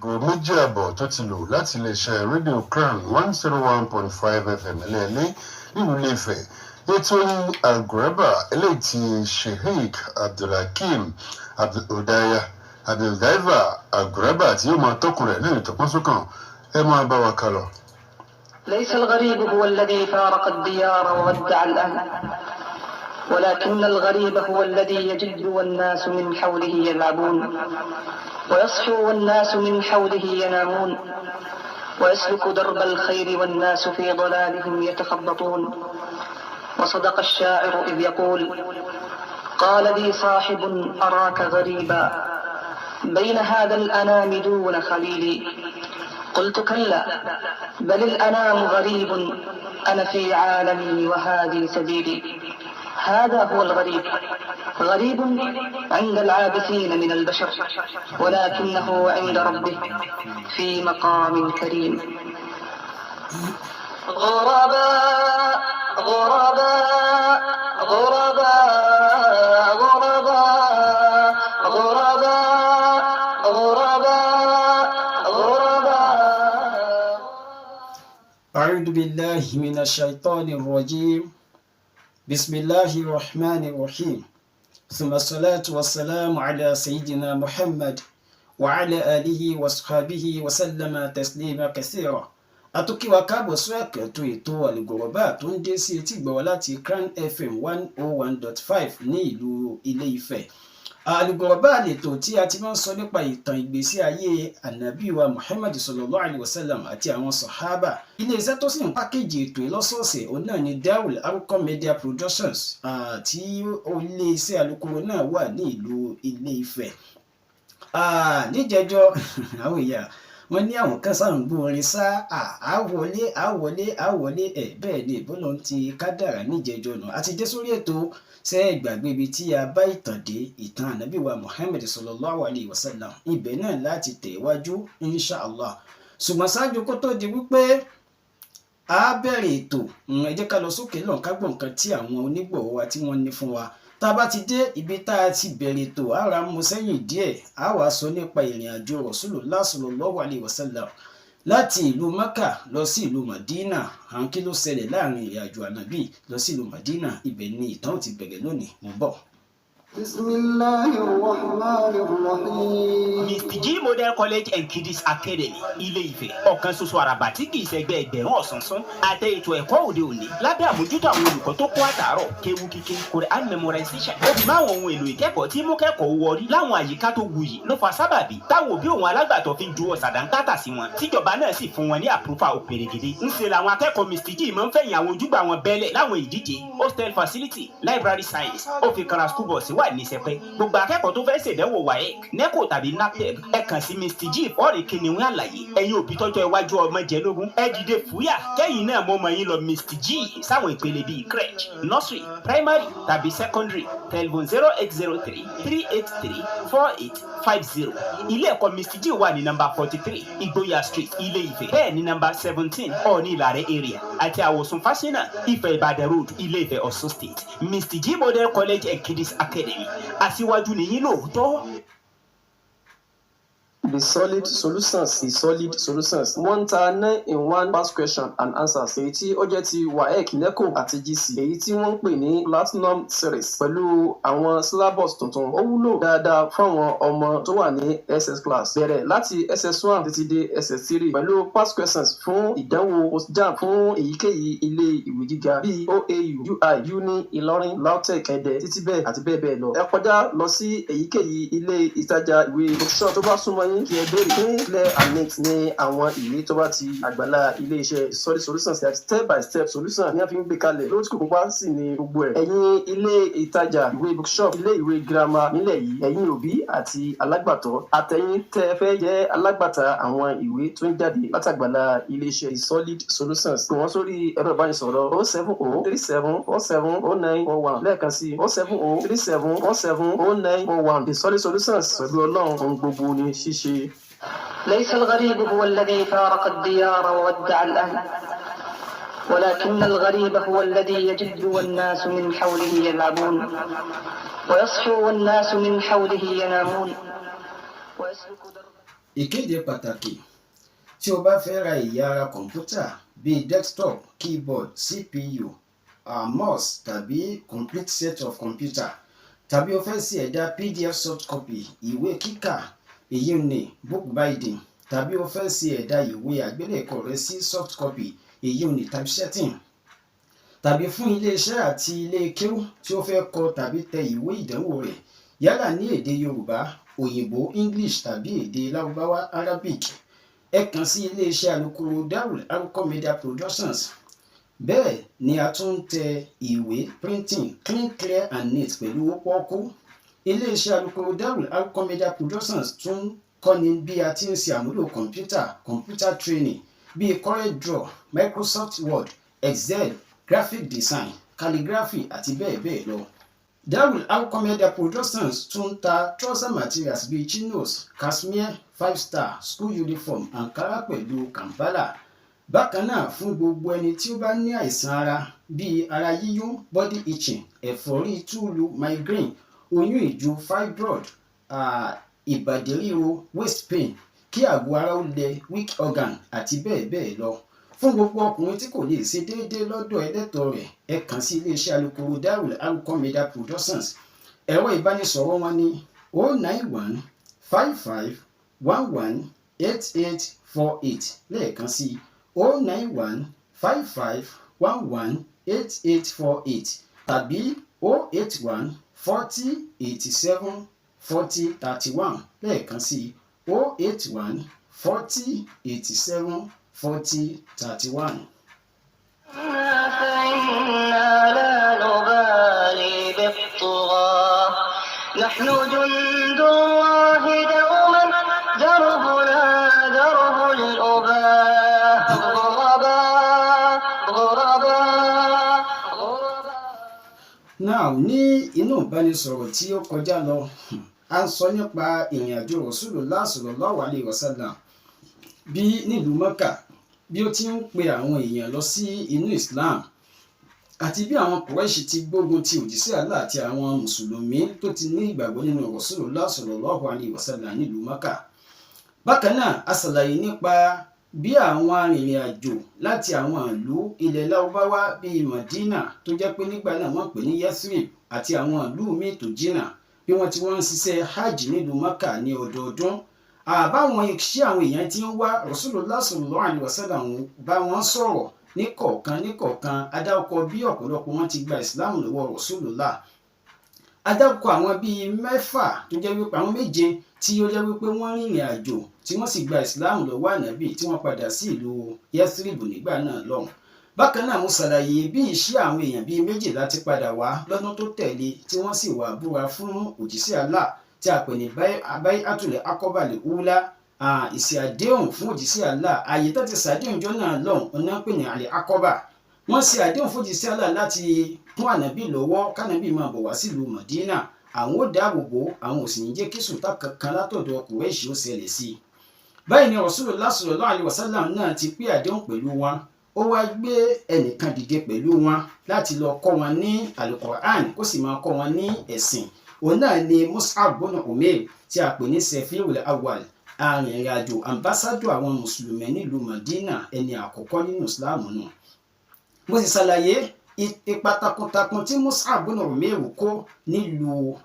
2:30 tó ti lò láti iléeṣẹ́ rédíò Crown 101.5 FM ẹlẹ́ẹ̀lẹ́ nílùú Ilé-Ifẹ̀. Ètò Al-Ghuraba eléyìí tí Sheikh Abdulhakeem Abdulhudaya Abduldaiva Al-Ghuraba tí yóò máa tọkùn rẹ̀ náà ìtọ́pọ́nsókàn. Ẹ máa bá wa kálọ. ليس الغريب هو الذي فارق الديار وودع الأهل، ولكن الغريب هو الذي يجد والناس من حوله يلعبون، ويصحو والناس من حوله ينامون، ويسلك درب الخير والناس في ضلالهم يتخبطون. وصدق الشاعر إذ يقول: قال لي صاحب أراك غريبا بين هذا الأنام دون خليلي، قلت كلا بل الأنام غريب، أنا في عالمي وهذه سبيلي. هذا هو الغريب، غريب عند العابثين من البشر، ولكنه عند ربه في مقام كريم. غرباء غرباء غرباء غرباء غرباء غرباء غرباء. أعوذ بالله من الشيطان الرجيم. بسم الله الرحمن الرحيم، ثم الصلاة والسلام على سيدنا محمد وعلى آله وصحبه وسلم تسليما كثيرا. A tún kí wa káàbọ̀ sí àkẹ́tọ̀ ètò Al-Ghuraba tó ń dé sí etí ìgbọ̀wọ́ láti Crown FM 101.5 ní ìlú Ilé Ifẹ̀. Al-Ghuraba lètò tí a ti máa ń sọ nípa ìtàn ìgbésí ayé ànábì wa Muhammad sallallahu alayhi wa sallam àti àwọn sàhábà. Iléeṣẹ́ tó sì ń package ètò yìí lọ́sọ̀ọ̀sẹ̀, òun náà ni Darul Arqam Media Productions, tí iléeṣẹ́ alukoro náà wà ní ìlú Ilé Ifẹ̀. Níjẹjọ, àwọn èèyàn wọ́n ní àwọn kan sáà ń gbọ́ orin sá àwọlé àwọlé àwọlé ẹ̀. Bẹ́ẹ̀ ni ìbọ́lọ̀ ti kádàrá níjẹjọ nù àti dé sórí ètò. Ṣe é gbàgbé ibi tí a bá ìtàn dé, ìtàn ànábì wa Muhammad sallallahu alayhi wa sallam? Ibẹ̀ náà láti tẹ̀wájú, inshallah. Ṣùgbọ́n ṣáájú kó tó di wípé a bẹ̀rẹ̀ ètò, ẹ jẹ́ ká lọ sókè lọ́n ká gbọ́ nǹkan tí àwọn onígbọ̀wọ́ wa tí wọ́n ní fún wa. Tá a bá ti dé ibi tá a ti bẹ̀rẹ̀ ètò, ara mú sẹ́yìn díẹ̀, a wàá sọ nípa ìrìn àjò Rasulullah sallallahu alayhi wa sallam láti ìlú Mecca lọ sí ìlú Madina. Àwọn kí ló ṣẹlẹ̀ láàrin ìrìn àjò ànábì lọ sí ìlú Madina? Ibẹ̀ ni ìtàn ti bẹ̀rẹ̀ lónìí. Mo ń bọ̀. بسم الله الرحمن الرحيم. Mr. G Model College and Kiddies Academy, Ilé-Ifẹ̀, ọ̀kan ṣoṣo àràbà tí kì í ṣẹgbẹ́ ẹgbẹ̀rún ọ̀sánsán. Àtẹ ètò ẹ̀kọ́ òde òní lábẹ́ àmójútó àwọn olùkọ́ tó kó àtàárọ̀, kéwu kíké, Quran memorization, ó fi máwọn ohun èlò ìkẹ́kọ̀ọ́ tí mú kẹ́kọ̀ọ́ wọrí láwọn àyíká tó wuyì ló fa sábàbí táwọn òbí òun alágbàtọ́ fi ń juwọ́ sàdánkátà sí wọn, tíjọba náà sì fún wọn ní approval òpèrègèdè. Ń ṣe làwọn akẹ́kọ̀ọ́ Mr. G máa ń fẹ̀yìn àwọn ojúgbà wọn bẹ́lẹ̀ láwọn ìdíje. Hostel facility, library science, ó fi kanra. School bus wà ní sẹpẹ́. Gbogbo akẹ́kọ̀ọ́ tó fẹ́ ṣèdánwò WAEC, NECO tàbí NABTEB, ẹ kàn sí Mr. G fọ́ọ̀rì kìnìún àlàyé. Ẹ̀yin òbí tọ́jọ́ iwájú ọmọ jẹ lógún, ẹ dìde fúyà kẹ́yìn náà mọ́ ọmọ yín lọ Mr. G sáwọn ìpele bíi crèche, nursery, primary tàbí secondary. Telephone 08033834850. Ilé ẹ̀kọ́ Mr. G wà ní nọ́mbà 43 Ìgboyà Street, Ilé Ifẹ̀, bẹ́ẹ̀ ní nọ́mbà 17 Ọ̀ọ̀ni Ìlàrẹ̀ area àti Àwòsùn Fáṣínà, Ifẹ̀ Ìbàdàn Road, Ilé Ifẹ̀, Ọ̀ṣun State. Mr. G Model College and Kiddies Academy, aṣíwájú nìyí lóòótọ́. The Solid Solutions, The Solid Solutions, wọ́n ń ta nine in one past question and answers, èyí tí ó jẹ́ ti WAEC, NECO àti GC, èyí tí wọ́n ń pè ní Platinum Series pẹ̀lú àwọn syllabus tuntun. Ó wúlò dáadáa fáwọn ọmọ tó wà ní SS class, bẹ̀rẹ̀ láti SS1 títí dé SS3, pẹ̀lú past questions fún ìdánwò post-JAMB fún èyíkéyìí ilé ìwé gíga bíi OAU, UI, Uni Ìlọrin, LAUTECH, Ẹdẹ, títí bẹ́ẹ̀ àti bẹ́ẹ̀ bẹ́ẹ̀ lọ. Ẹ kọjá lọ sí èyíkéyìí ilé ìtajà ìwé bookshop tó bá súnmọ́ yín kí ẹ béèrè. Clean, clear and neat ní àwọn ìwé tó bá ti àgbàlá ilé-iṣẹ́ Solid Solutions àti step by step solution ní a fi ń gbé kalẹ̀. Lójú kò pupa sì ní gbogbo ẹ̀. Ẹ̀yin ilé ìtajà ìwé bookshop, ilé ìwé girama nílẹ̀ yìí, ẹ̀yin òbí àti alágbàtọ́, àtẹ̀yin tẹ́ ẹ fẹ́ jẹ́ alágbàtà àwọn ìwé tó ń jáde látàgbàlá ilé-iṣẹ́ Solid Solutions, pè wọ́n sórí ẹ̀rọ ìbánisọ̀rọ̀ 07037470941. Lẹ́ẹ̀kan sí, 07037470941. The Solid Solutions, pẹ̀lú Ọlọ́run, ohun gbogbo ní ṣíṣe. ليس الغريب هو الذي فارق الديار وودع الأهل، ولكن الغريب هو الذي يجد والناس من حوله يلعبون، ويصحو والناس من حوله ينامون، ويسلك درب Ìkéde pàtàkì: tí o bá fẹ́ ra ẹ̀yà ara kọ̀ǹpútà bíi desktop, keyboard, CPU, mouse tàbí complete set of computer, tàbí o fẹ́ ṣe ẹ̀dà PDF soft copy ìwé kíkà, èyí ni book binding, tàbí o fẹ́ ṣe ẹ̀dà ìwé àgbélẹ̀kọ rẹ sí soft copy, èyí ni typesetting, tàbí fún iléeṣẹ́ àti ilé kéwú tí ó fẹ́ kọ tàbí tẹ ìwé ìdánwò rẹ̀, yálà ní èdè Yorùbá, Òyìnbó English tàbí èdè Lárúbáwá Arabic, ẹ kàn sí iléeṣẹ́ Alukoro Darul Arqam Media Productions. Bẹ́ẹ̀ ni a tún ń tẹ ìwé, printing, clean, clear and neat, pẹ̀lú owó pọ́ọ́kú. Iléeṣẹ́ Alukoro Darul Arqam Media Productions tún kọ́ni bí a ti ń ṣe àmúlò kọ̀ǹpútà, computer training, bíi Corel Draw, Microsoft Word, Excel, graphic design, calligraphy àti bẹ́ẹ̀ bẹ́ẹ̀ lọ. Darul Arqam Media Productions tún ń ta trouser materials bíi chinos, cashmere, five star, school uniform, ankara pẹ̀lú Kampala. Bákan náà, fún gbogbo ẹni tí ó bá ní àìsàn ara bíi ara yíyún, body itching, ẹ̀fọ́rí túùlù, migraine, oyún ìju, fibroid, ìbàdí ríro, waist pain, kí àgọ́ ara ó lẹ, weak organ àti bẹ́ẹ̀ bẹ́ẹ̀ lọ. Fún gbogbo ọkùnrin tí kò lè ṣe déédéé lọ́dọ̀ ẹlẹ́tọ̀ọ́ rẹ̀, ẹ kàn sí iléeṣẹ́ Alukoro Darul Arqam Media Productions. Ẹ̀rọ ìbánisọ̀rọ̀ wọn ní 09155118848. Lẹ́ẹ̀kan sí, 09155118848 tàbí 08140874031. Lẹ́ẹ̀kan sí, 08140874031. فإنا لا نبالي بالطغاة، نحن جند الله دوما، دربنا درب الأباء. غرباء، غرباء، غرباء. Now, ní inú ìbánisọ̀rọ̀ tí ó kọjá lọ, a ń sọ nípa ìrìn àjò Rasulullah sallallahu alaihi wasallam, bí nílùú Mẹ́kà, bí ó ti ń pe àwọn èèyàn lọ sí inú Islam, àti bí àwọn Kùrẹ́ṣì ti gbógun ti òjíṣẹ́ Allah àti àwọn mùsùlùmí tó ti ní ìgbàgbọ́ nínú Rasulullah sallallahu alaihi wasallam nílùú Mẹ́kà. Bákan náà, a ṣàlàyé nípa bí àwọn arìnrìn-àjò láti àwọn ìlú ilẹ̀ Lárúbáwá bíi Madina, tó jẹ́ pé nígbà náà wọ́n pè ní Yathrib, àti àwọn ìlú míì tó jìnnà, bí wọ́n ti wọ́n ń ṣiṣẹ́ hajj nílùú Mẹ́kà ní ọdọọdún. Àbáwọn iṣẹ́ àwọn èèyàn tí ń wá Rasulullah sallallahu alaihi wasallam, bá wọn sọ̀rọ̀ ní kọ̀ọ̀kan ní kọ̀ọ̀kan. Adáwọ̀kọ bí ọ̀pọ̀lọpọ̀ wọn ti gba ìsìláàmù lọ́wọ́ Rasulullah. Adáwọ̀kọ àwọn bíi mẹ́fà, tó jẹ́ wípé àwọn méje tí ó jẹ́ wípé wọ́n rìnrìn àjò tí wọ́n sì gba ìsìláàmù lọ́wọ́ Ànábì, tí wọ́n padà sí ìlú Yathrib nígbà náà lọ́hùn. Bákan náà, mo ṣàlàyé bí iṣẹ́ àwọn èèyàn bíi 12 ti padà wá lọ́dún tó tẹ̀lé, tí wọ́n sì wá búra fún òjíṣẹ́ Allah, tí a pè ní Bay'atul Aqabal Ula, ìsì àdéhùn fún òjíṣẹ́ Allah. Ààyè tó ti sàdéhùn jọ náà lọ́hùn ọ̀nà pè ní àlẹ́ Aqaba. Wọ́n ṣe àdéhùn fún òjíṣẹ́ Allah láti kún Ànábì lọ́wọ́, kánábì máa bọ̀ wá sílùú Mọ̀dínà, àwọn ó dáàbò bò, àwọn ò sì ní jẹ́ kí sùtá kankan látọ̀dọ̀ Kùrẹ́ṣì ó ṣẹlẹ̀ sí i. Báyìí ni Rasulullah sallallahu alaihi wasallam náà ti pé àdéhùn pẹ̀lú wọn. Ó wá gbé ẹnìkan dìde pẹ̀lú wọn láti lọ kọ́ wọn ní Alukoran, kó sì máa kọ́ wọn ní ẹ̀sìn. Òun náà ni Mus'ab ibn Umair, tí a pè ní Sefirul Awwal, arìnrìn-àjò, ambassador àwọn mùsùlùmí nílùú Madina, ẹni àkọ́kọ́ nínú Islam náà. Mo sì ṣàlàyé ipa takuntakun tí Mus'ab ibn Umair kó nílùú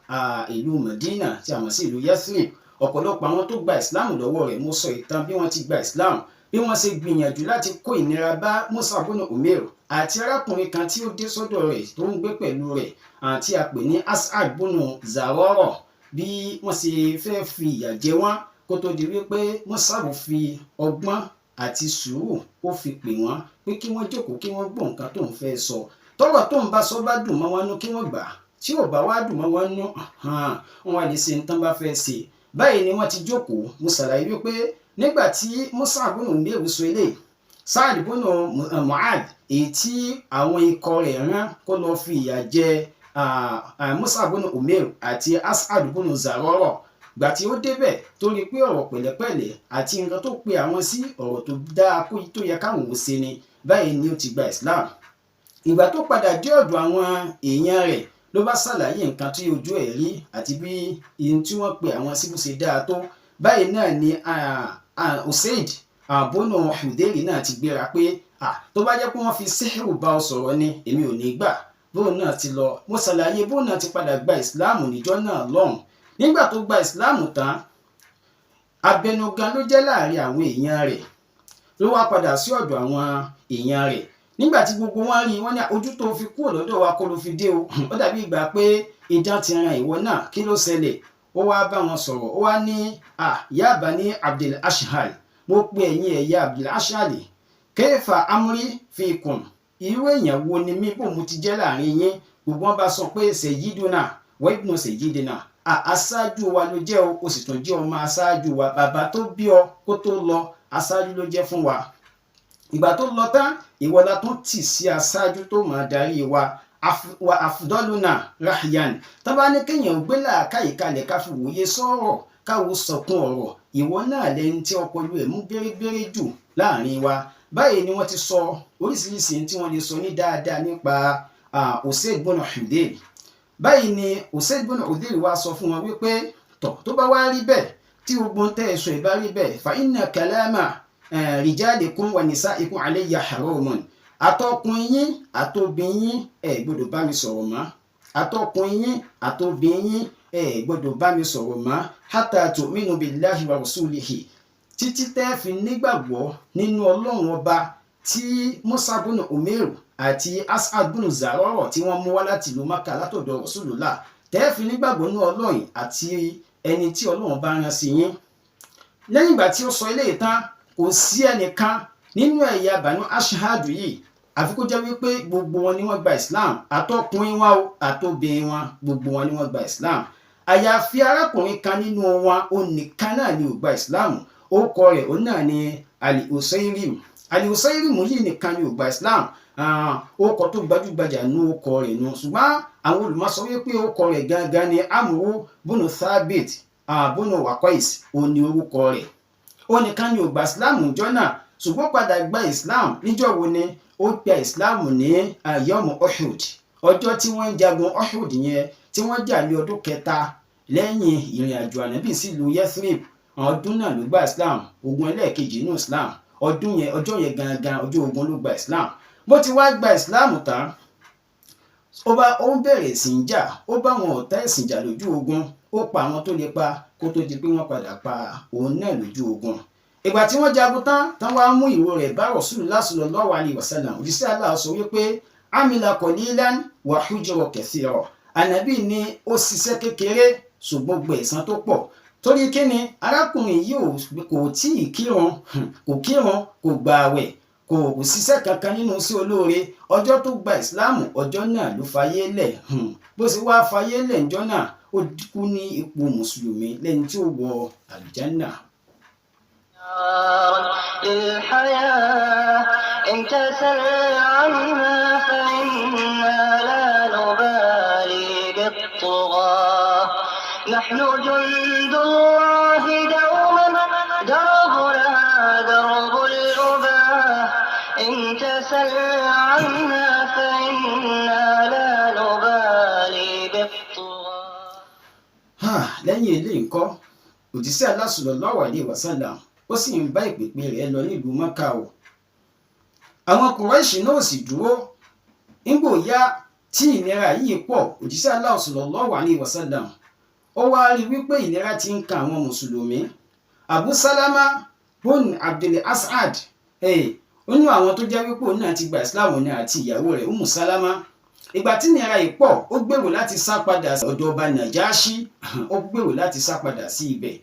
ìlú Madina, tí a mọ̀ sí ìlú Yathrib. Ọ̀pọ̀lọpọ̀ àwọn tó gba Islam lọ́wọ́ rẹ̀, mo sọ ìtàn bí wọ́n ti gba Islam, bí wọ́n ṣe gbìyànjú láti kó ìnira bá Mus'ab ibn Umair àti arákùnrin kan tí ó dé sọ́dọ̀ rẹ̀, tó ń gbé pẹ̀lú rẹ̀, àti a pè ní As'ad ibn Zarara, bí wọ́n ṣe fẹ́ fi ìyà jẹ wọ́n, kó tó di wípé Mus'ab fi ọgbọ́n àti sùúrù, ó fi pè wọ́n pé kí wọ́n jókòó, kí wọ́n gbọ́ nǹkan tó ń fẹ́ sọ. Tọ́rọ̀ tó ń bá sọ bá dùn mọ́ wọn nú, kí wọ́n gbà. Tí ò bá wá dùn mọ́ wọn nú, wọ́n wá lè ṣe nǹkan bá fẹ́ ṣe. Báyìí ni wọ́n ti jókòó. Mo ṣàlàyé wípé nígbà tí Mus'ab ibn Umair sọ eléyìí, Sa'ad ibn Mu'adh, èyí tí àwọn ikọ̀ rẹ̀ rán kó lọ fi ìyà jẹ Mus'ab ibn Umair àti As'ad ibn Zarara, gbà tí ó débẹ̀, tó rí pé ọ̀rọ̀ pẹ̀lẹ́pẹ̀lẹ́ àti nǹkan tó pe àwọn sí, ọ̀rọ̀ tó dáa tó yẹ káwọn ò ṣe ni, báyìí ni ó ti gba Islam. Ìgbà tó padà dé ọ̀dọ̀ àwọn èèyàn rẹ̀, ló bá ṣàlàyé nǹkan tí ojú ẹ̀ rí àti bí ihun tí wọ́n pe àwọn sí bó ṣe dáa tó. Báyìí náà ni Usaid àbónú Hudayri náà ti gbéra pé tó bá jẹ́ pé wọ́n fi síhìrù bá ọ sọ̀rọ̀ ni, èmi ò ní gbà. Bóun náà ti lọ, mo ṣàlàyé bóun náà ti padà gba ìsìláàmù níjọ́ náà lọ́hùn. Nígbà tó gba ìsìláàmù tán, abẹnugan ló jẹ́ láàrin àwọn èèyàn rẹ̀, ló wá padà sí ọ̀dọ̀ àwọn èèyàn rẹ̀. Nígbà tí gbogbo wọn rí, wọn ní ojú tó fi kúrò lọ́dọ̀ wa kó ló fi dé o, ó dàbí ìgbà pé idán ti ran ìwọ náà, kí ló ṣẹlẹ̀? Ó wá bá wọn sọ̀rọ̀, ó wá ní yaba ní Abdul Ashhal, mo pe ẹ̀yin ẹ̀yà Abdul Ashhal, kayfa amri fikum, irú èèyàn wo ni mí, bò mo ti jẹ́ láàrin yín? Gbogbo wọn bá sọ pé sayyiduna wa ibnu sayyidina, aṣáájú wa ló jẹ́ o, o sì tún jẹ́ ọmọ aṣáájú wa, bàbá tó bí ọ kó tó lọ, aṣáájú ló jẹ́ fún wa. Ìgbà tó lọ tán, ìwọ la tún tì sí aṣáájú tó máa darí wa, wa afdọ́lùnà rahyan. Tá bá ní kéèyàn gbé làákàyè kalẹ̀ ká fi wòye sọ̀rọ̀, káwo sọ̀kun ọ̀rọ̀, ìwọ náà lẹni tí ọpọlọ ẹ̀ mú bérebére jù láàrin wa. Báyìí ni wọ́n ti sọ oríṣiríṣi tí wọ́n lè sọ ní dáadáa nípa Usaid ibn Hudayr. Báyìí ni Usaid ibn Hudayr wá sọ fún wọn wípé tọ̀, tó bá wá rí bẹ́ẹ̀, tí gbogbo ń tẹ́ ẹ sọ ìbá rí bẹ́ẹ̀, fa inna kalama rijalikum wa nisaikum alayya haramun, àtọkùn yín àtobìn yín ẹ gbọ́dọ̀ bá mi sọ̀rọ̀ mọ́, àtọkùn yín àtobìn yín ẹ gbọ́dọ̀ bá mi sọ̀rọ̀ mọ́, hatta tu'minu billahi wa rasulihi, títí tẹ́ fi nígbàgbọ́ nínú Ọlọ́run ọba tí Musa bunu Umair àti As'ad bunu Zarara tí wọ́n mú wá láti ìlú Maka látọ̀dọ̀ Rasulullah, tẹ́ fi nígbàgbọ́ nínú Ọlọ́run àti ẹni tí Ọlọ́run bá rán sí yín. Lẹ́yìn ìgbà tí ó sọ eléyìí tán, kò sí ẹnìkan nínú ẹ̀yà Banu Ashhadu yìí àfi kó jẹ́ wípé gbogbo wọn ni wọ́n gba Islam, àtọkùnrin wọn o àtobìnrin wọn, gbogbo wọn ni wọ́n gba Islam. Àyàfi arákùnrin kan nínú wọn, òun nìkan náà ni ò gba Islam. Orúkọ rẹ̀ òun náà ni Ali Usairim. Ali Usairim yìí nìkan ni ò gba Islam. Orúkọ tó gbajúgbajà nú orúkọ rẹ̀ nù, ṣùgbọ́n àwọn olùmọ̀ sọ wípé orúkọ rẹ̀ gangan ni Amru bunu Thabit bunu Waqais, òun ni orúkọ rẹ̀. Òun nìkan ni ò gba Islam níjọ́ náà, ṣùgbọ́n padà gba Islam. Níjọ́ wo ni ó gba Islam? Ní yọmù Uhud, ọjọ́ tí wọ́n ń jagun Uhud yẹn, tí wọ́n jà ní ọdún kẹta lẹ́yìn ìrìn àjò ànábì sílùú Yathrib. Ọdún náà ló gba Islam, ogun ẹlẹ́ẹ̀kejì inú Islam, ọdún yẹn, ọjọ́ yẹn gangan, ọjọ́ ogun ló gba Islam. Bó ti wá gba Islam tán, ó bá ó ń bẹ̀rẹ̀ sí ń jà, ó bá àwọn ọ̀tá ẹ̀sìn jà lójú ogun, ó pa àwọn tó lè pa kó tó di pé wọ́n padà pa òun náà lójú ogun. Ìgbà tí wọ́n jagun tán tán, wá mú ìró rẹ̀ bá Rasulullah sallallahu alaihi wasallam. Òjíṣẹ́ Allah sọ wípé amila qalilan wa hujra kathira. Ànábì ní ó ṣiṣẹ́ kékeré ṣùgbọ́n gbẹ̀san tó pọ̀. Torí kíni? Arákùnrin yìí kò tí ì kírun, kò kírun, kò gba àwẹ̀, kò ṣiṣẹ́ kankan nínú sí olóore. Ọjọ́ tó gba ìsìláàmù, ọjọ́ náà ló fayé lẹ̀. Bó ṣe wá fayé lẹ̀ ńjọ́ náà, ó kú ní ipò mùsùlùmí lẹ́ni tí ó wọ àlùjánnà. للحياة إن تسل عنا فإنا لا نبالي بالطغاة نحن جند الله دوما دربنا درب الأباة إن تسل عنا فإنا لا نبالي بالطغاة. Lẹ́yìn eléyìí ńkọ́, òjíṣẹ́ Allah sallallahu alaihi wasallam ó sì ń bá ìpèpè rẹ̀ lọ nílùú Mọ́kà o. Àwọn Kùráìṣì náà sì dúró. Ńgbò yá tí ìnira yìí pọ̀, òjíṣẹ́ Allah sallallahu alaihi wasallam ó wá rí wípé ìnira ti ń kan àwọn mùsùlùmí. Abu Salama bun Abdul As'ad, nínú àwọn tó jẹ́ wípé òun náà ti gba Islam ní àti ìyàwó rẹ̀ Umu Salama. Ìgbà tí ìnira yìí pọ̀, ó gbèrò láti sá padà ọ̀dọ̀ ọba Nàjáṣí, ó gbèrò láti sá padà sí ibẹ̀.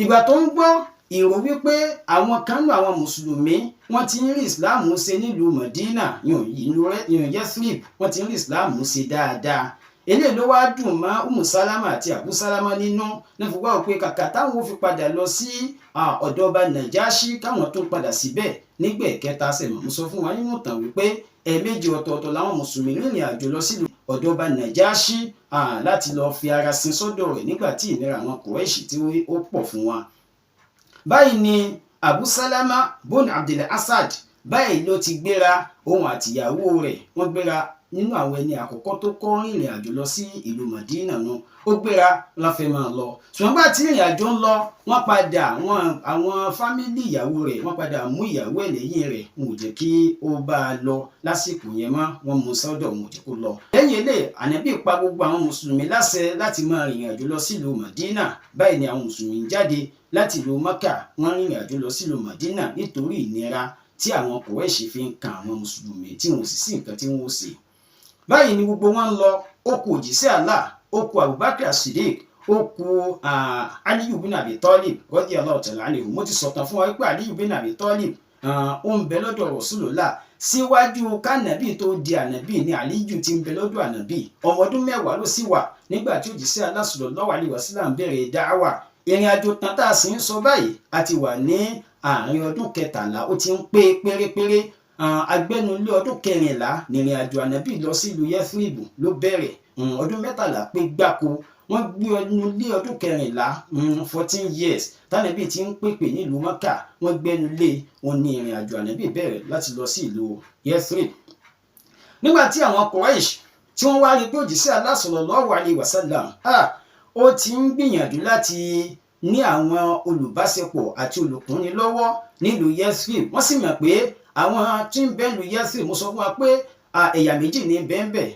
Ìgbà tó ń gbọ́ ìrò wípé àwọn kan nù àwọn mùsùlùmí, wọ́n ti ń rí Islam ṣe nílùú Madina, ìlú Yathrib, wọ́n ti ń rí Islam ṣe dáadáa, eléyìí ló wá dùn mọ́ Umu Salama àti Abu Salama nínú náà fi wá pé kàkà táwọn ò fi padà lọ sí ọ̀dọ̀ ọba Nàjáṣí, káwọn tó padà síbẹ̀ nígbà kẹta. Sẹ̀mọ̀ mo sọ fún wa nínú ìtàn wípé ẹ̀ẹ̀mejì ọ̀tọ̀ọ̀tọ̀ làwọn mùsùlùmí rìnrìn àjò lọ sílùú ọ̀dọ̀ ọba Nàjáṣí láti lọ fi ara sin sọ́dọ̀ rẹ̀ nígbà tí ìnira àwọn Kùrẹ́ṣì tí ó pọ̀ fún wa. Báyìí ni Abu Salama bun Abdul Asad, báyìí ló ti gbéra, òun àtìyàwó rẹ̀ wọ́n gbéra. Nínú àwọn ẹni àkọ́kọ́ tó kọ́ rìnrìn àjò lọ sí ìlú Madina nu, ó gbéra la fẹ́ máa lọ. Ṣùgbọ́n gbà tí ìrìn àjò ń lọ, wọ́n padà wọ́n àwọn family ìyàwó rẹ̀, wọ́n padà mú ìyàwó ẹ̀ lẹ́yìn rẹ̀, wọn ò jẹ́ kí ó bá a lọ lásìkò yẹn mọ́. Wọ́n mú sọ́dọ̀, wọn ò jẹ́ kó lọ. Lẹ́yìn eléyìí, Ànábì pa gbogbo àwọn mùsùlùmí láṣẹ láti máa rìnrìn àjò lọ sílùú Madina. Báyìí ni àwọn mùsùlùmí jáde láti ìlú Maka, wọ́n rìnrìn àjò lọ sílùú Madina nítorí ìnira tí àwọn Kùrẹ́ṣì fi ń kan àwọn mùsùlùmí, tí wọn ò sì sí nǹkan tí wọn ò ṣe. Báyìí ni gbogbo wọn ń lọ. Ó kù òjíṣẹ́ Allah, ó kù Abubakar Siddiq, ó kù Aliyu bin Abi Talib radiyallahu ta'ala anhu. Mo ti sọ̀tàn fún wa pé Aliyu bin Abi Talib, ó ń bẹ lọ́dọ̀ Rasulullah síwájú kánàbì tó di ànàbì ní. Aliyu ti ń bẹ lọ́dọ̀ ànàbì, ọmọ ọdún 10 ló sì wà nígbà tí òjíṣẹ́ Allah sallallahu alaihi wasallam bẹ̀rẹ̀ dáwà. Ìrìn àjò tán tá a sì ń sọ báyìí, a ti wà ní àárín ọdún 13, ó ti ń pé pérépéré. Agbẹnulé ọdún 14 nìrìn àjò ànábì lọ sílùú Yẹ́fúrìbù ló bẹ̀rẹ̀. Ọdún 13 pé gbáko, wọ́n gbé ẹnu lé ọdún 14, 14 years tánàbì ti ń pèpè nílùú Mọ́kà, wọ́n gbẹ́nu lé òun ní ìrìn àjò ànábì bẹ̀rẹ̀ láti lọ sí ìlú Yẹ́fúrìbù. Nígbà tí àwọn Quraysh tí wọ́n wá rí pé òjíṣẹ́ Allah sallallahu alaihi wasallam, ó ti ń gbìyànjú láti ní àwọn olùbáṣepọ̀ àti olùkúnni lọ́wọ́ nílùú Yẹ́fúrìbù, wọ́n sì mọ̀ pé àwọn tí ń bẹ nílùú Yẹ́fúrìbù, mo sọ fún wa pé ẹ̀yà méjì ní bẹ́ẹ̀nbẹ́ẹ̀,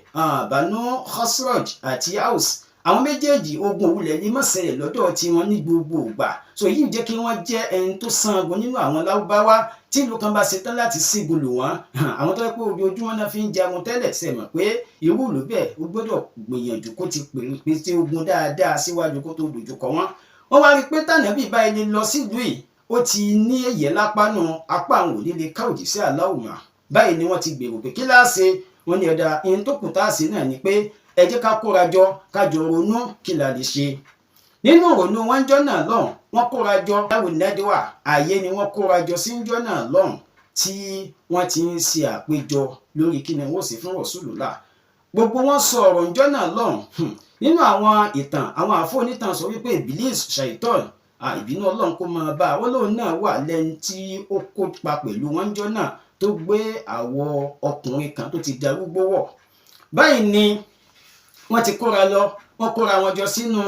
Banu Khazraj àti Aus. Àwọn méjèèjì, ogun òwúlẹ̀ ní má ṣẹlẹ̀ lọ́dọ̀ tiwọn ní gbogbo ìgbà. So èyí ń jẹ́ kí wọ́n jẹ́ ẹni tó sangun nínú àwọn Lárúbáwá. Tí ìlú kan bá ṣetán láti sígun lù wọ́n, àwọn tó yẹ pé ojoojúmọ́ náà fi ń jagun tẹ́lẹ̀, ṣe mọ̀ pé irú ìlú bẹ́ẹ̀, ó gbọ́dọ̀ gbìyànjú kó ti pèsè ogun dáadáa síwájú kó tó dojú kọ wọ́n. Wọ́n wá rí i pé tànàbí báyìí lè lọ sílùú yìí, ó ti ní ẹ̀yẹ lápá nù, apá àwọn ò ní lè ká òjíṣẹ́ aláwùmá. Báyìí ni wọ́n ti gbèrò pé kí láàṣẹ. Wọ́n ní ọ̀dà ihun tó kù tá a ṣe náà ni pé ẹ jẹ́ ká kóra jọ, ká jọ ronú kí la lè ṣe. Nínú ìrònú wọn jọ náà lọ́hùn, wọ́n kóra jọ láwọn nádíwà ààyè ni wọ́n kóra jọ sí jọ náà lọ́hùn tí wọ́n ti ń ṣe àpéjọ lórí kí ni wọ́n sì fún Rasulullah. Gbogbo wọn sọ ọ̀rọ̀ ńjọ́ náà lọ́hùn. Nínú àwọn ìtàn, àwọn àfọ onítàn sọ wípé Iblis, Shaitan, ìbínú Ọlọ́run kó máa bá a, wọ́n lóun náà wà lẹ́ni tí ó kópa pẹ̀lú wọn ńjọ́ náà, tó gbé àwọ̀ ọkùnrin kan tó ti darúgbó wọ̀. Báyìí ni wọ́n ti kóra lọ, wọ́n kóra wọn jọ sínú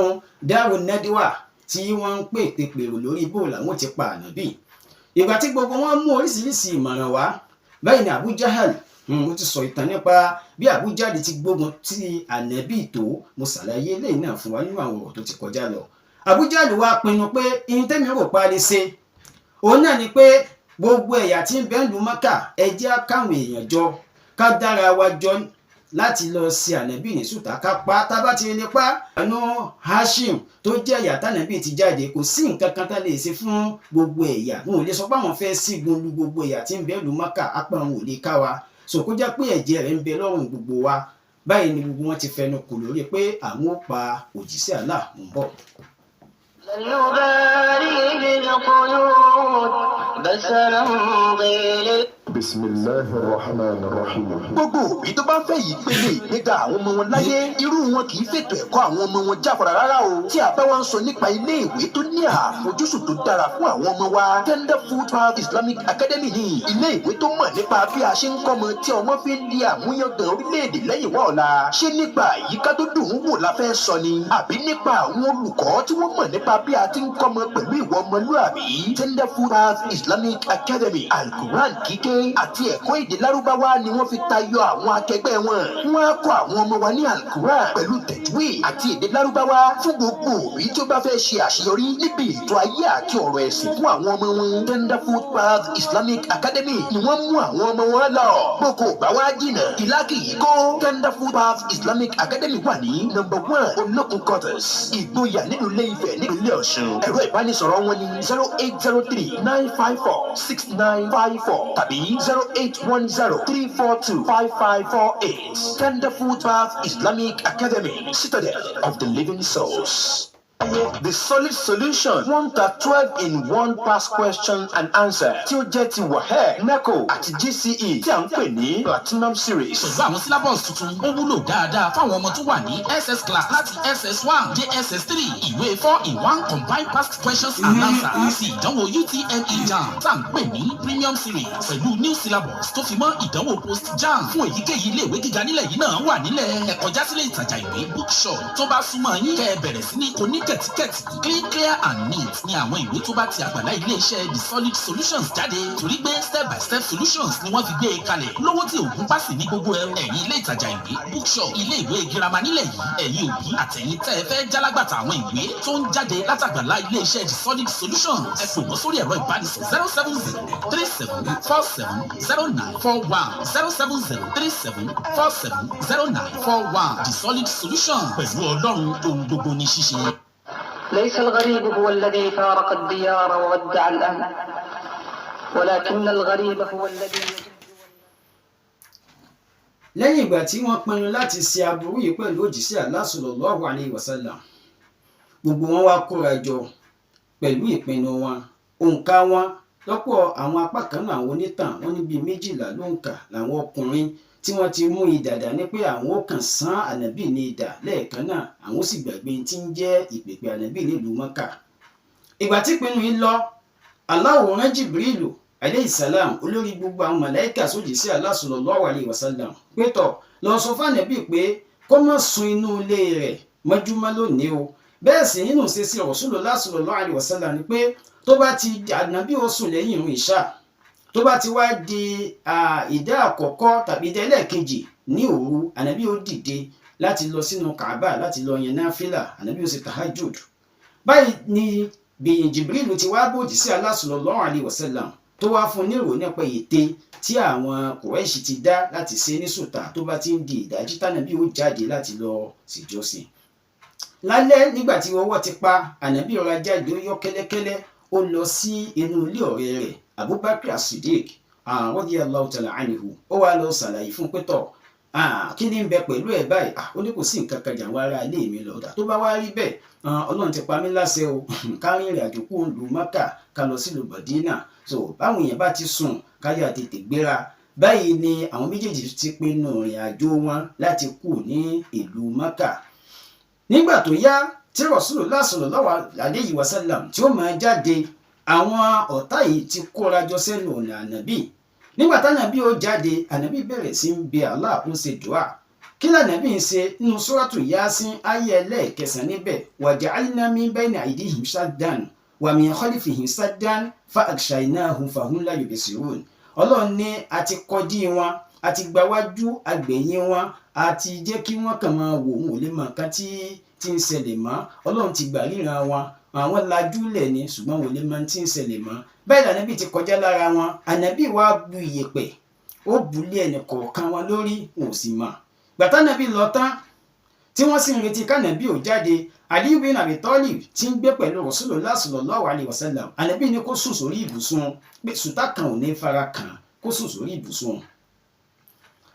Dáàrú Nádíwà tí wọ́n ń pè pèpèrò lórí bó làwọn ti pa ànábì. Ìgbà tí gbogbo wọn mú oríṣiríṣi ìmọ̀ràn wá, báyìí ni Abu Jahal, mo ti sọ ìtàn nípa bí Abu Jahal ti gbógun ti ànábì tó, mo ṣàlàyé eléyìí náà fún wa nínú àwọn ọ̀rọ̀ tó ti kọjá lọ. Abu Jahal wá pinnu pé ihun tẹ́mi rò pa lè ṣe òun náà ni pé gbogbo ẹ̀yà tí ń bẹ nílùú Mọ́kà, ẹ jẹ́ á káwọn èèyàn jọ, ká dára wa jọ láti lọ ṣe ànábì ní sùtá, ká pa. Tá bá ti lè pa ẹnu Hashim tó jẹ́ ẹ̀yà tànábì ti jáde, kò sí nǹkan kan tá lè ṣe fún gbogbo ẹ̀yà. Wọn ò lè sọ pé àwọn fẹ́ sígun lu gbogbo ẹ̀yà tí ń bẹ nílùú Mọ́kà, apá wọn ò lè ká wa sọ, kó jẹ́ pé ẹ̀jẹ̀ rẹ̀ ń bẹ lọ́rùn gbogbo wa. Báyìí ni gbogbo wọn ti fẹnu kò lórí pé àwọn ó pa òjíṣẹ́ Allah. Mò ń bọ̀. لن يبالي بالقيود بل سنمضي لل بسم الله الرحمن الرحيم. Gbogbo òbí tó bá ń fẹ́ yìí pélé ìgbéga àwọn ọmọ wọn láyé, irú wọn kì í fètò ẹ̀kọ́ àwọn ọmọ wọn jáfara rárá o. Tí a bá wá ń sọ nípa ilé ìwé tó ní àfojúsùn tó dára fún àwọn ọmọ wa, Tender Food Park Islamic Academy ní ilé ìwé tó mọ̀ nípa bí a ṣe ń kọ́mọ tí ọmọ fi ń di àmúyangàn orílẹ̀-èdè lẹ́yìn wá ọ̀la. Ṣé nípa àyíká tó dùn ún wò la fẹ́ sọ ni, àbí nípa àwọn olùkọ́ tí wọ́n mọ̀ nípa bí a ti ń kọ́mọ pẹ̀lú ìwà ọmọlúàbí? Tender Food Park Islamic Academy, Alquran kíké àti ẹ̀kọ́ èdè Lárúbáwá ni wọ́n fi tayọ àwọn akẹgbẹ́ wọn. Wọ́n á kọ́ àwọn ọmọ wa ní Alquran pẹ̀lú tajwid àti èdè Lárúbáwá. Fún gbogbo òbí tó bá fẹ́ ṣe àṣeyọrí níbi ètò ayé àti ọ̀rọ̀ ẹ̀sìn fún àwọn ọmọ wọn, Tender Food Park Islamic Academy ni wọ́n mú àwọn ọmọ wọn lọ. Boko bá wá jìnnà, ìlà kì í kó. Tender Food Park Islamic Academy wà ní number 1, Olókun Quarters, Ìgboyà, nílùú Ilé-Ifẹ̀, nílùú Ilé Ọ̀ṣun. Ẹ̀rọ ìbánisọ̀rọ̀ wọn ní 08039546954 tàbí 08103425548. Tender Food Path Islamic Academy, citadel of the living souls. The Solid Solution, wọ́n ń ta 12 in 1 past question and answer tí ó jẹ́ ti WAEC, NECO àti GCE tí à ń pè ní Platinum Series. Pẹ̀lú àwọn syllabus tuntun, ó wúlò dáadáa fáwọn ọmọ tó wà ní SS class láti SS1 dé SS3. Ìwé 4 in 1 combined past questions and answers sí ìdánwò UTME JAMB tá à ń pè ní Premium Series pẹ̀lú new syllabus tó fi mọ́ ìdánwò post JAMB fún èyíkéyìí iléèwé gíga nílẹ̀ yìí náà wà nílẹ̀. Ẹ kọjá sílé ìtajà ìwé, bookshop, tó bá súnmọ́ yín, kẹ́ ẹ bẹ̀rẹ̀ sí ní kó ní kẹ̀tíkẹ̀tí. Clean, clear and neat ní àwọn ìwé tó bá ti àgbàlá ilé-iṣẹ́ The Solid Solutions jáde, torí pé step by step solutions ni wọ́n fi gbé e kalẹ̀, lówó tí òògùn bá sì ní gbogbo ẹ. Ẹ̀yin ilé ìtajà ìwé, bookshop, ilé ìwé girama nílẹ̀ yìí, ẹ̀yin òbí àtẹ̀yin tẹ́ ẹ fẹ́ jálágbàtà àwọn ìwé tó ń jáde látàgbàlá ilé-iṣẹ́ The Solid Solutions, ẹ pè wọ́n sórí ẹ̀rọ ìbánisọ̀rọ̀ 07037470941, 07037470941. The Solid Solution, pẹ̀lú Ọlọ́run, ohun gbogbo ní ṣíṣe. ليس الغريب هو الذي فارق الديار وودع الأهل، ولكن الغريب هو الذي يجد Lẹ́yìn ìgbà tí wọ́n pinnu láti ṣe aburú yìí pẹ̀lú òjíṣẹ́ Allah sallallahu alayhi wa sallam, gbogbo wọn wá kóra jọ pẹ̀lú ìpinnu wọn. Òǹkà wọn lọ́pọ̀, àwọn apá kan náà, àwọn onítàn wọn ní bíi 12 ló ń kà làwọn ọkùnrin tí wọ́n ti mú idà dání pé àwọn ó kàn sán ànábì ní idà lẹ́ẹ̀kan náà, àwọn ó sì gbàgbé tí ń jẹ́ ìpèpè ànábì nílùú Mọ́kà. Ìgbà tí ìpinnu yìí lọ, Allah rán Jibrilu alayhi salam, olórí gbogbo àwọn màláíkà, sójì sí Allah sallallahu alayhi wa sallam pé tọ̀, lọ sọ fún ànábì pé kó má sun inú ilé rẹ̀ mọ́júmọ́ lónìí o. Bẹ́ẹ̀ sì nínú ṣe sí Rasulullah sallallahu alayhi wa sallam ni pé tó bá ti ànábì ó sùn lẹ́yìn ìrun ìṣà, tó bá ti wá di ìdá àkọ́kọ́ tàbí ìdá ẹlẹ́ẹ̀kejì ní òru, ànábì ó dìde láti lọ sínú Kaaba láti lọ yan náfìlà, ànábì ó ṣe tahajjud. Báyìí ni bìyìn Jibrilu ti wá bòjì sí Allah sallallahu alayhi wa sallam, tó wá fún nírò nípa ète tí àwọn Kùrẹ́ṣì ti dá láti ṣe ní sùtà. Tó bá ti ń di ìdájí, tànàbí ó jáde láti lọ ṣèjọsìn lálẹ́. Nígbà tí ọwọ́ ti pa ànábì, rọra jáde, ó yọ kẹ́lẹ́kẹ́lẹ́, ó lọ sí inú ilé ọ̀rẹ́ rẹ̀ Abubakar Siddiq radiyallahu ta'ala anhu. Ó wá lọ ṣàlàyé fún pétọ̀, kí ni ń bẹ pẹ̀lú ẹ̀ báyìí? Ó ní kò sí nǹkan kan jà, àwọn ará ilé mi lọ. Tó bá wá rí bẹ́ẹ̀, Ọlọ́run ti pa mí láṣẹ o, ká rìnrìn àjò kúrò nílùú Mákà, ká lọ sílùú Mọ̀dínà. So báwọn èèyàn bá ti sùn, káyà tètè gbéra. Báyìí ni àwọn méjèèjì ti pinnu ìrìn àjò wọn láti kú ní ìlú Mákà. Nígbà tó yá, tí Rasulullah sallallahu alayhi wa sallam tí ó máa jáde, àwọn ọ̀tá yìí ti kóra jọ sẹ́nu ọ̀nà ànábì. Nígbà tánàbí ó jáde, ànábì bẹ̀rẹ̀ sí ń bẹ Allah, ń ṣe dùá. Kí lànàbí ń ṣe? Nínú suratu Yasin, ayé ẹlẹ́ẹ̀kẹsàn níbẹ̀, waja'alna min bayni aydihim saddan wa min khalfihim saddan fa aghshaynahum fahum la yubsirun. Ọlọ́run ní a ti kọjí wọn, a ti gbawájú agbẹ̀yìn wọn, a ti jẹ́ kí wọ́n kàn máa wò, wọn ò lè mọ nǹkan tí ń ṣẹlẹ̀ mọ́. Ọlọ́run ti gbà ríran wọn, àwọn lajúlẹ̀ ni, ṣùgbọ́n wọn ò lè mọ tí ń ṣẹlẹ̀ mọ́. Bẹ́ẹ̀ lànàbí ti kọjá lára wọn, ànàbí wàá bu ìyẹ̀pẹ̀, ó bu lé ẹnì kọ̀ọ̀kan wọn lórí, wọn ò sì mọ̀. Gbàtà nàbí lọ tán, tí wọ́n sì ń retí kànàbí ò jáde, Aliyu bin Abi Talib tí ń gbé pẹ̀lú Rasulullah sallallahu alaihi wasallam, ànàbí ní kó sùn sórí ibùsùn, pé sùtá kan ò ní fara kàn, kó sùn sórí ibùsùn.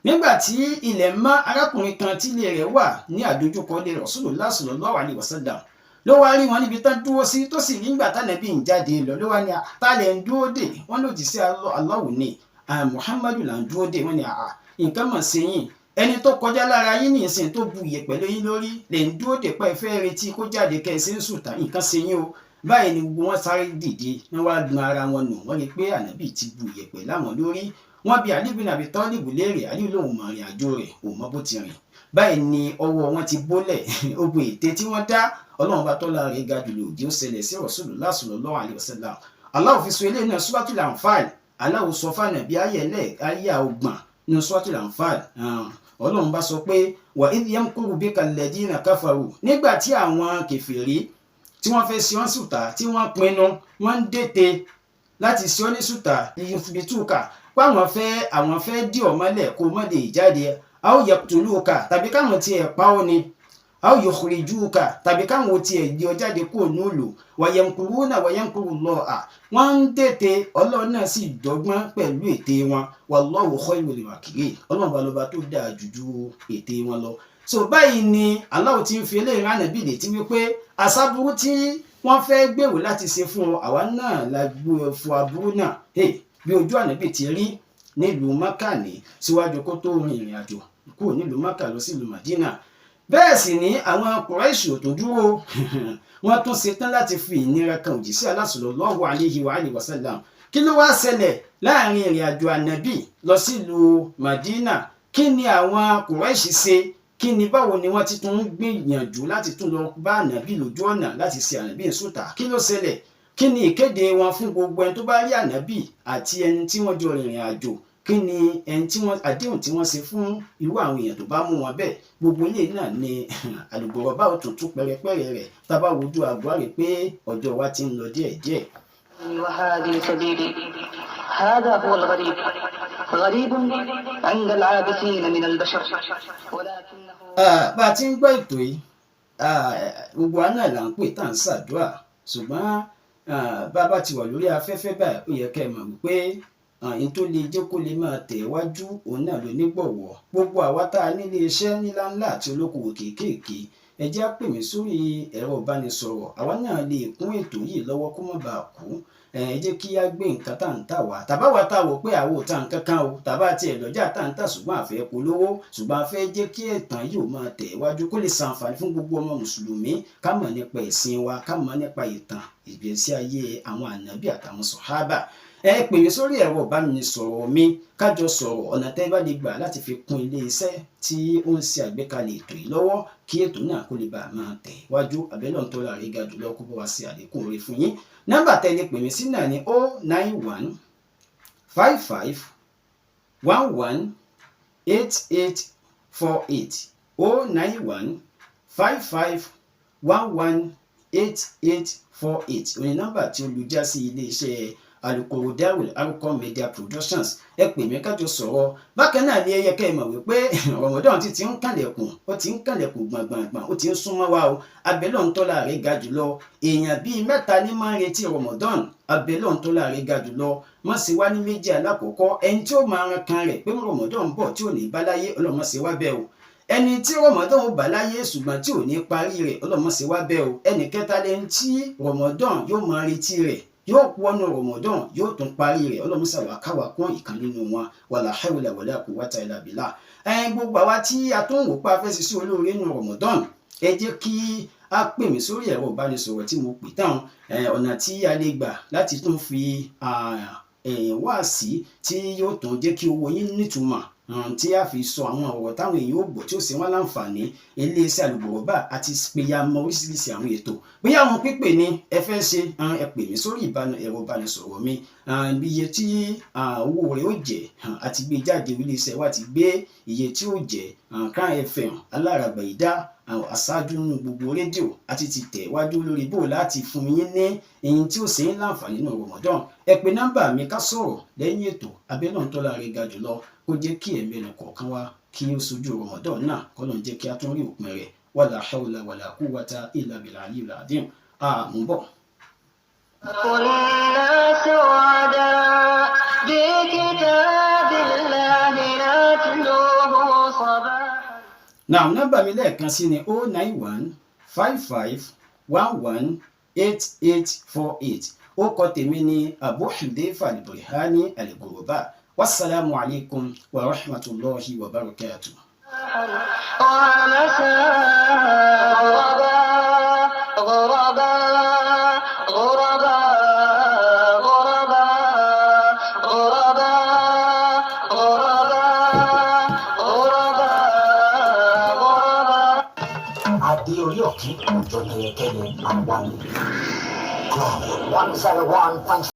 Nígbà tí ilẹ̀ mọ́, arákùnrin kan tí ilé rẹ̀ wà ní àdójúkọ ilé Rasulullah sallallahu alaihi wasallam ló wá rí wọn níbi tán dúró sí, tó sì rí nígbà tánàbí ń jáde lọ. Ló wá ní, "Tálẹ̀ ń dúró dè?" Wọ́n lòdì sí Allahu ní Muhammadu là ń dúró dè. Wọ́n ní, "Àà, nǹkan mọ̀ sí yín, ẹni tó kọjá lára yín ní ìsìn tó bu ìyẹ̀pẹ̀ lóyún lórí lè ń dúró dè pé fẹ́ retí kó jáde kẹ́ ẹ ṣe ń sùtà, nǹkan ṣe yín o." Báyìí ni gbogbo wọn sáré dìde, wọn wá gbọn ara wọn nù, wọ́n rí i pé ànábì ti bu ìyẹ̀pẹ̀ láwọn lórí. Wọ́n bi Ali bin Abi Talib léèrè, Ali lòun mọ ìrìn àjò rẹ̀, òun mọ bó ti rìn. Báyìí ni ọwọ́ wọn ti bólẹ̀. Ogun ète tí wọ́n dá, Ọlọ́run bá tọ́lá rẹ̀ ga jùlọ òjì ó ṣẹlẹ̀ sí Rasulullah sallallahu alaihi wasallam. Allah fi sọ eléyìí náà, Suratul Anfal. Allah sọ fún àbí ayé 30 nínú Suratul Anfal. Ọlọ́run bá sọ pé wa idh yamkuru bika alladhina kafaru, nígbà tí àwọn kèfèrí tí wọ́n fẹ́ ṣe ọ́n sùtà, tí wọ́n pinnu, wọ́n ń dètè láti ṣe ọ́ ní sùtà, liyuthbituka, pé àwọn fẹ́ dí ọ mọ́lẹ̀ kó mọ́ lè jáde, aw yaqtuluka, tàbí káwọn tiẹ̀ pa ọ́ ni, aw yukhrijuka, tàbí káwọn tiẹ̀ gbé ọ jáde kúrò nílùú. Wa yamkuruna wa yamkurullah, wọ́n ń dètè, Ọlọ́run náà sì dọ́gbọ́n pẹ̀lú ète wọn. Wallahu khayrul makirin, Ọlọ́run bá lọ́ba tó dáa jù ju ète wọn lọ. So báyìí ni Allah ti ń fi eléyìí rán Ànábì létí wípé àṣàbùrú tí wọ́n fẹ́ gbèrò láti ṣe fún ọ, àwa náà la gbé fún aburú náà. Bí ojú Ànábì ti rí nílùú Mákà ní síwájú kó tó rin ìrìn àjò kúrò nílùú Mákà lọ sílùú Màdínà. Bẹ́ẹ̀ sì ni àwọn Kùráìṣì ò tún dúró, wọ́n tún ṣetán láti fi ìnira kan òjíṣẹ́ Allah sallallahu alayhi wa alihi wasallam. Kí ló wá ṣẹlẹ̀ láàrin ìrìn àjò Ànábì lọ sílùú Màdínà? Kí ni àwọn Kùráìṣì ṣe? Kí ni, báwo ni wọ́n ti tún ń gbìyànjú láti tún lọ bá Ànábì lójú ọ̀nà láti ṣe Ànábì ń sùtà? Kí ló ṣẹlẹ̀? Kí ni ìkéde wọn fún gbogbo ẹni tó bá rí Ànábì àti ẹni tí wọ́n jọ rìnrìn àjò? Kí ni ẹni tí wọ́n àdéhùn tí wọ́n ṣe fún irú àwọn èèyàn tó bá mú wọn bẹ́ẹ̀? Gbogbo ilé náà ni àlùgbọ̀rọ̀ bá òtún pẹrẹpẹrẹ rẹ̀. Tá a bá wojú aago, á rí pé ọjọ́ wa ti ń lọ díẹ̀díẹ̀. وهذه سبيلي. هذا هو الغريب، غريب عند العابثين من البشر، ولكنه Bá a ti ń gbọ́ ètò yìí, gbogbo wa náà là ń pè tá à ń ṣàdúrà, ṣùgbọ́n bá a bá ti wà lórí afẹ́fẹ́ báyìí, ó yẹ kẹ́ ẹ mọ̀ wípé àyín tó lè jẹ́ kó lè máa tẹ̀ wájú òun náà ló nígbọ̀wọ́. Gbogbo àwa tá a nílé iṣẹ́ ńláńlá àti olókoòwò kéékèèké, ẹ jẹ́ á pè mí sórí ẹ̀rọ ìbánisọ̀rọ̀. Àwa náà lè kún ètò yìí lọ́wọ́ kó má bàa kú. Ẹ jẹ́ kí á gbé nǹkan tá à ń tà wá, tàbá wa tá a wò pé àwo ta nǹkan kan o, tàbá tiẹ̀ lọ́jà tá à ń tà, ṣùgbọ́n àfẹ́ polówó, ṣùgbọ́n a fẹ́ jẹ́ kí ẹ̀tàn yìí ó máa tẹ̀ wájú kó lè ṣàǹfààní fún gbogbo ọmọ mùsùlùmí, ká mọ̀ nípa ẹ̀sìn wa, ká mọ̀ nípa ìtàn ìgbésí ayé àwọn ànábì àtàwọn sọ̀hábà, ẹ pè mí sórí ẹ̀rọ ìbánisọ̀rọ̀ mi, kájọ sọ̀rọ̀ ọ̀nà tẹ́ bá lè gbà láti fi kún ilé iṣẹ́ tí ó ń ṣe àgbékalẹ̀ ètò yìí lọ́wọ́, kí ètò náà kó lè bá a máa tẹ̀ wájú. Àbẹ́lẹ̀ ń tọ́lá rẹ̀ ga jùlọ kó bá wa ṣe àlékún oore fún yín. Nọ́mbà tẹ́ lè pè mí sí náà ní 09155118848, 09155118848 òní nọ́mbà tí olùjásí ilé iṣẹ́ alukoro Darul Arqam Media Productions. Ẹ pè mí kájọ sọ̀rọ̀. Bákan náà ní ẹyẹ kẹ́ ẹ mọ̀ wípé Ramadan ti ń kànlẹ̀kùn, ó ti ń kànlẹ̀kùn gbọ̀ngbọ̀ngbọ̀n, ó ti ń súnmọ́ wa o. Abẹ́lẹ̀ ń tọ́lá rẹ̀ ga jùlọ, èèyàn bíi mẹ́ta ní máa ń retí Ramadan. Abẹ́lẹ̀ ń tọ́lá rẹ̀ ga jùlọ, má ṣe wá ní méjì. Alákọ̀ọ́kọ́, ẹni tí ó máa ran kan rẹ̀ pé Ramadan ń bọ̀ tí ò ní bá láyé, Ọlọ́mọ ṣe wá bẹ́ẹ̀ o. Ẹni tí Ramadan ó bá láyé ṣùgbọ́n tí ò ní parí rẹ̀, Ọlọ́mọ ṣe wá bẹ́ẹ̀ o. Ẹnì kẹta lẹni tí Ramadan yóò máa retí rẹ̀, yóò wọnú Ramadan, yóò tún parí rẹ̀. Ọlọ́run sàwà káwà kún ìkan nínú wọn. Wala hawla wala quwwata illa billah. Ẹn gbogbo àwa tí a tún wò pa fẹ́ ṣiṣẹ́ olóore nínú Ramadan, ẹ jẹ́ kí a pè mí sórí ẹ̀rọ ìbánisọ̀rọ̀ tí mo pè tán. Ọ̀nà tí a lè gbà láti tún fi wáàsí tí yóò tún jẹ́ kí owó yín nítumọ̀, tí a fi sọ àwọn ọ̀rọ̀ táwọn èèyàn ó gbọ́ tí ó ṣe wọ́n láǹfààní. Iléeṣẹ́ àlùbọ̀rọ̀bà àti pèyàmọ oríṣiríṣi àwọn ètò, bóyá àwọn pípè ní ẹ fẹ́ ṣe, ẹ pè mí sórí ẹ̀rọ ìbánisọ̀rọ̀ mi. Iye tí owó rẹ̀ ó jẹ́ àti gbé jáde, iléeṣẹ́ wa ti gbé iye tí ó jẹ́. Crown FM aláràgbà ìdá aṣáájú nínú gbogbo rédíò àti ti tẹ̀ wájú lórí bò láti fún yín ní ẹyin tí ó ṣe ń láǹfààní nínú Ramadan. Ẹ pè nọ́mbà mi ká sọ̀rọ̀ lẹ́yìn ètò. Abẹ́lẹ̀ ń tọ́lá rẹ̀ ga jùlọ kó jẹ́ kí ẹ̀mí ẹnì kọ̀ọ̀kan wá kí ó sojú Ramadan náà, kọ́ ló ń jẹ́ kí a tún rí òpin rẹ̀. Wala hawla wala quwwata illa billahi aliyyil azim. Àmú bọ̀. كنا سعداء بكتاب الله نتلوه صباحا. Now, nọ́mbà mi lẹ́ẹ̀kan sí ni 09155118848. Ó kọ tèmi ní Abu Hudhaifa Al-Burhani Al-Ghuraba. Wasalaamu alaykum wa rahmatulahi wa barakatuh. ومساء غرباء غرباء غرباء غرباء غرباء غرباء غرباء. Adé orí ọ̀kín òjò tẹyẹkẹyẹ, àwa ni 101.